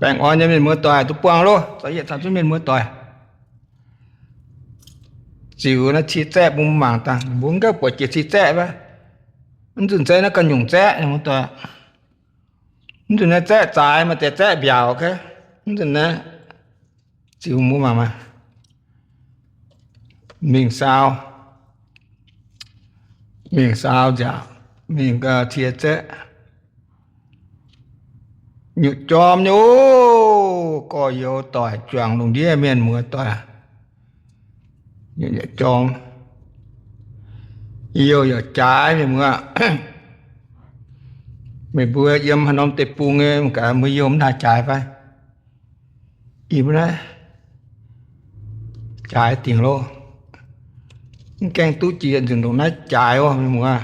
Baengh orn nyei mienh muoz doic, duqv buangh loh, za'yietv caux zunv mienh muoz doic. Ziux naaiv cie zaeqv bun mbuo mangc dangh, mbuo mv gengh buatc jiex cie zaeqv fai? Mv nzunc se naaiv ga'nyungc zaeqv, mienh muoz doic. Mv nzunc naaiv zaeqv zaaix, maaih deix zaeqv mbiaauc, mv nzunc naaiv. Ziux mbuo mangc maah. Mingh saau, mingh saau nziaauc, mingh cie zaeqv. Nyutc jorm nyei oc, gorx-youz doic, juangc lungh ndiev mienh muoz doic. Nyutc jorm, youh yaac jaaix, mienh muoz. Meih mbuo yiem haaix norm deic-bung nyei, mv gaax mbuo youh mv haih jaaix fai? Ih mbuo naaiv jaaix dingc loh. Mv gaengh duqv jiex nzunc ndongc naaiv jaaix oc, mienh muoz.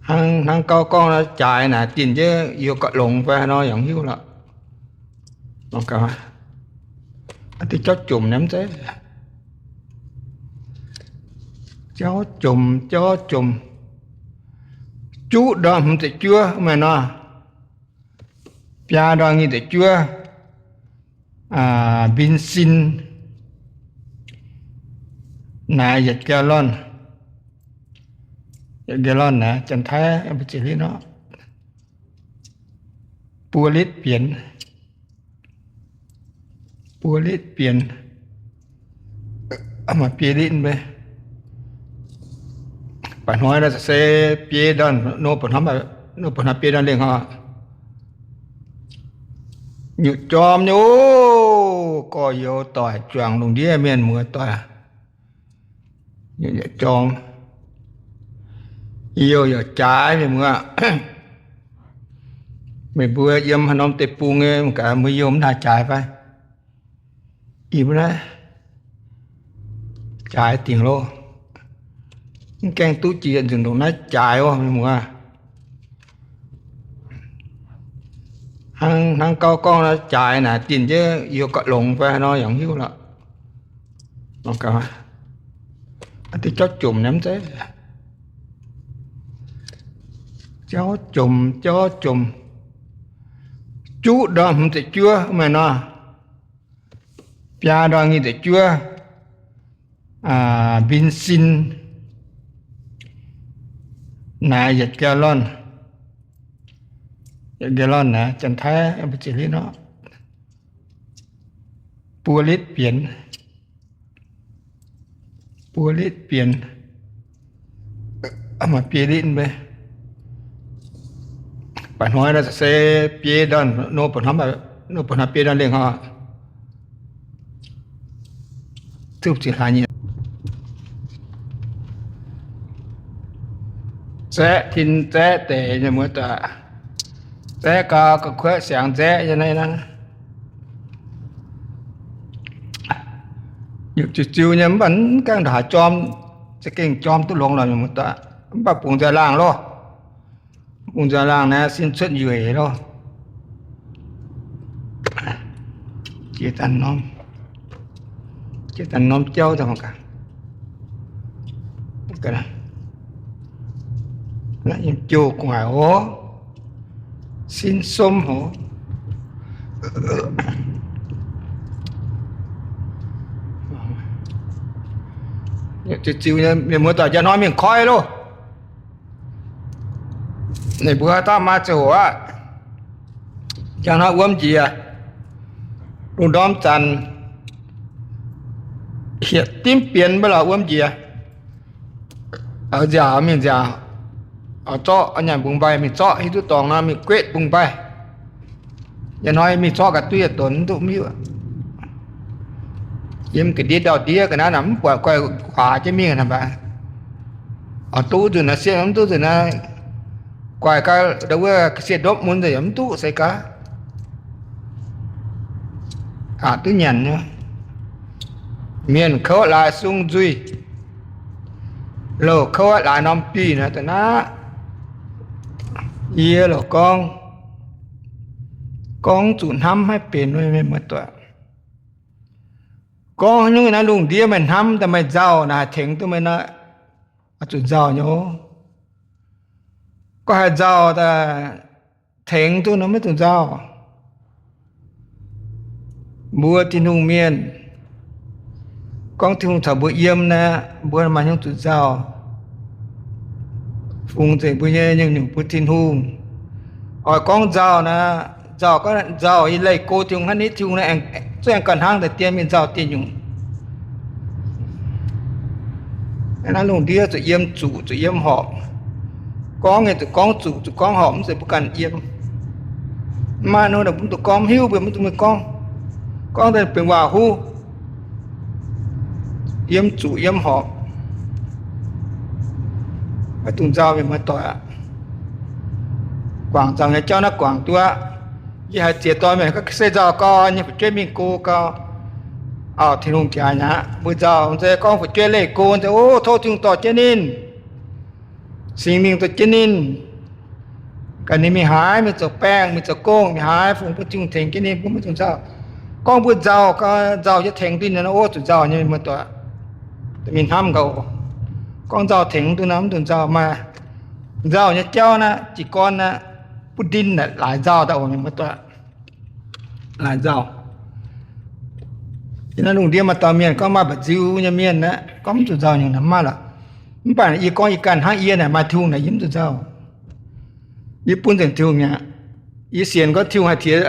Hnangv, hnangv gauh gorngv jaaix naaic dinh jienv youh gauh longx fai haaix nor yaac mv hiuv lorqc. Aa, diuh jauv jomc naaiv zeiv, jauv jomc, jauv jomc. Juqv ndorm hmz ziepc juov maaih nor, biaa ndorm nyic ziepc juov, mbin sin naaic yietc gallon, yietc gallon naaic Janx-Taiv mbu'ziex litv nor, buo litv bienx, buo litv bienx, maaih biei litv mbe. Baac hnoi naaiv se biei ndorn, nor baac hnoi, nor baac hnoi biei ndorn lengh oc. Nyutc jorm nyei oc, gorx-youz doic, juangc lungh ndiev mienh muoz doic. Nyutc jorm, youh yaac jaaix, mienh muoz. Meih mbuo yiem haaix norm deic-bung nyei, mv gaax mbuo youh mv haih jaaix fai? Ih mbuo naaiv jaaix dingc loh. Mv gaengh duqv jiex nzunc ndongc naaiv jaaix oc, mienh muoz. Hnangv, hnangv gauh gorngv jaaix naaic dinh jienv youh gauh longx fai haaix nor yaac mv hiuv lorqc. Diuh jauv jomc naaiv zeiv, jauv jomc, jauv jomc. Juqv ndorm hmz ziepc juov maaih nor, biaa ndorm nyic ziepc juov, mbin sin naaic yietc gallon, yietc gallon naaic Janx-Taiv mbu'ziex litv nor, buo litv bienx, buo litv bienx, maaih biei litv mbe. Baac hnoi naaiv se biei ndorn, nor baac hnoi biei ndorn lengh oc. Zaeqv tin zaeqv deic nyei muoz doic, zaeqv gau, ga'kuotv siangx nzaeqv nyei naaiv. Ziux ziux nyei mv baac mv gaengh ndongc haaix jorm, za'gengh jorm duqv longx lorqc nyei muoz doic. Mv baac bungx nzoih laangh loh. Bungx nzoih laangh naaiv sin cuotv njueic loh. Jiex daaih norm, jiex daaih norm jauv daaih mangc gaax. Naaiv yiem jouh gu'nguaaic oc. Sin somv hoc. Ziux ziux nyei mienh muoz doic, njang hnoi mingh koi loh. Ninh mbuo dauh maaih ziangh hoc aqv. Njang hnoi wuom njiec, lungh ndorm zanc hietc dimv bienx mbuo lorqc wuom njiec. Oix nziaauc mingh nziaauc, oix zorqv nyanc mbungx mbaih mingh zorqv, hiuv duqv dorngx nor mingh guetv mbungx mbaih. Njang hnoi mingh zorqv ga'duih yietc donx mv duqv mv hiuv. Yiem ga'ndiev ndau-ndiev ga'naaiv naaic mv buatc guaih guaax jienv mingh naaic mbac. Oix duqv nzunc naaiv sieqv mv duqv nzunc naaiv guaih gau, ndau wuov ga'sie ndopv mun nzengc yaac mv duqv se gaax. Aqc duqv nyanc nyei. Mienh kouv laaix sung nzuih, louh kouv laaix norm bih naaic da'naaiv. Yie loc gorngv, gorngv zuqc hnamv maiv benx mienh muoz doic. Gorngv nyungc naaiv lungh ndiev meih hnamv daaih meih nzauh naaic haih tengx duqv meih nor, oix zuqc nzauh nyei. Gorngv haih nzauh daaih tengx duqv nor maiv zuqc nzauh. Mbuo Tin-Hungh mienh, gorngv Tin-Hungh caux mbuo yiem naaic, mbuo maaih hnyouv zuqc nzauh, fungx nzengc mbuo nyei nyungc-nyungc bun Tin-Hungh. Oix gorngv nzauh naaic, nzauh, gorngv nzauh yie leih go Tin-Hungh hnangv nitv Tin-Hungh naaic, zuqc aengx ganh hnangv deix dien mingh nzauh dieh nyungc. Naaiv lungh ndiev zuqc yiem zuqc, zuqc yiem horpc. Gorngv nyei zuqc gorngv zuqc, zuqc gorngv horpc, mv zeiz mbuo ganh yiem. Maaih haaix nyungc mbuo mv duqv gorngv, mv hiuv mbuo mv duqv gorngv. Gorngv daaih benx waac-huv, yiem zuqc yiem horpc. Maiv dungx nzauh, mienh muoz-doic aac. Guangc nzauh nyei jauv naaiv guangc duqv aqv. Yie haiz ziex dorn mienh gorngv se nzauh gau nyei fu'jueiv mingh go gau, auv, Tin-Hungh jaaix nyei aqv. Mbuo nzauh se gorngv fu'jueiv leih go se, o, tov Tin-Hungh dorh jienv ninh, Singx Lingh dorh jienv ninh, ganh ninh mingh haaix, mingh zoux baengh, mingh zoux gong, mingh haaix, fungx bun Tin-Hungh tengx jienv ninh, mbuo maiv zuqc nzauh. Gorngv mbuo nzauh, nzauh yie tengx duqv ninh nor, o, zuqc nzauh nyei, mienh muoz-doic aac. Mingh hnamv gau, gorngv nzauh tengx duqv nor, mv zuqc nzauh. Maaih nzauh nyei jauv naaiv, jiez gorn naaiv, butv ndin naaic laaix nzauh daaih oc, mienh muoz-doic aac. Laaix nzauh. Yie naaiv lungh ndiev maaih dauh mienh gorngv maaih mba'nziu nyei mienh aeqv, gorngv mv zuqc nzauh nyungc naaic mv maaih lorqc. Mv baac yie gorngv yie ganh hnangv yie naaic maaih Tin-Hungh naaic yie mv zuqc nzauh. Yie bun nzengc Tin-Hungh mi'aqv. Yie sienx gorngv Tin-Hungh haih tiex,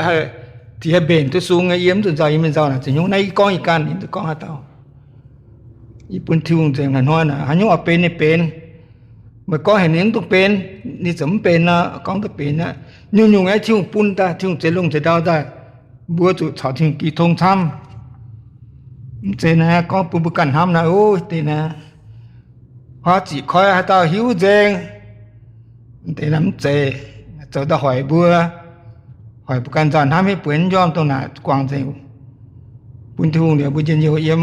tiex haih mbenc duqv sung nyei, yie mv zuqc nzauh, yie mingh nzauh naaic za'gengh naaiv yie gorngv yie ganh, yie mv zuqc gorngv haaix dauh. Yie bun Tin-Hungh nzengc naaic hnoi naaic, haaix nyungc oix benx ninh benx. Meih gorngv heuc ninh mv dungx benx, ninh ziouc mv benx nor, gorngv duqv benx aqv. Nyungc-nyungc aeqv, Tin-Hungh bun daaih, Tin-Hungh zeix lungh zeix ndau daaih, mbuo zuqc caux Tin-Hungh jiu tong camv. Mv zeiz naaiv gorngv bun mbuo ganh hnamv naaiv, o, deix naaiv huaav ziqc koi haaix dauh hiuv nzengc. Deix naaiv mv zeiz, zoux daaih hoic mbuo, hoic mbuo ganh nzauh hnamv maiv bueix, mv njormh dongh naaic guangc nzengc, bun Tin-Hungh liuz mbuo njien-youh yiem,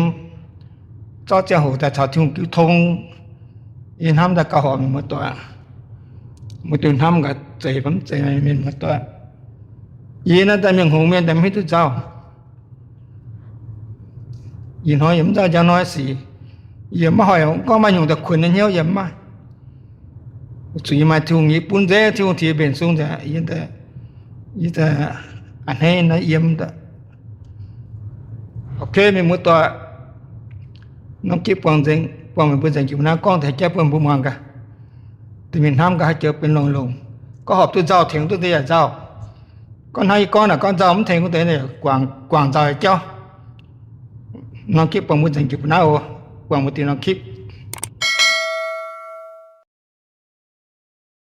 zorqv ziangh hoc daaih caux Tin-Hungh jiu tong. Yie hnamv daaih gauh horpc, mienh muoz-doic. Mbuo duqv hnamv gaax, zeiz fai mv zeiz, mienh muoz-doic. Yie naaiv daaih mienh hngongx mienh daaih mv hiuv duqv nzauh. Ih hnoi yie mv nzauh njang hnoi sic. Yie maiv hoic gorngv maaih nyungc daaih kuonx nyei hnyouv, yie mv maaih. Zuqc yie maaih Tin-Hungh, yie bun nzengc Tin-Hungh tiex mbenc sung nzengc, yie, yie a'hneiv naaiv yiem. Ok, mienh muoz-doic, norm gitv buangh nzengc, buangh meih mbuo nzengc jiex naaiv gorngv deix jauv bun mbuo muangx gaax. Deix mingh hnamv gaax, haaix joux benx longx-longx. Gorngv horpc duqv nzauh tengx duqv deix yaac nzauh. Gorngv hnangv yie gorngv naaic, gorngv nzauh mv tengx duqv deix, guangc nzauh nyei jauv. Norm gitv buangh mbuo nzengc jiex mbuo naaiv oc. Buangh mbuo deix norm gitv.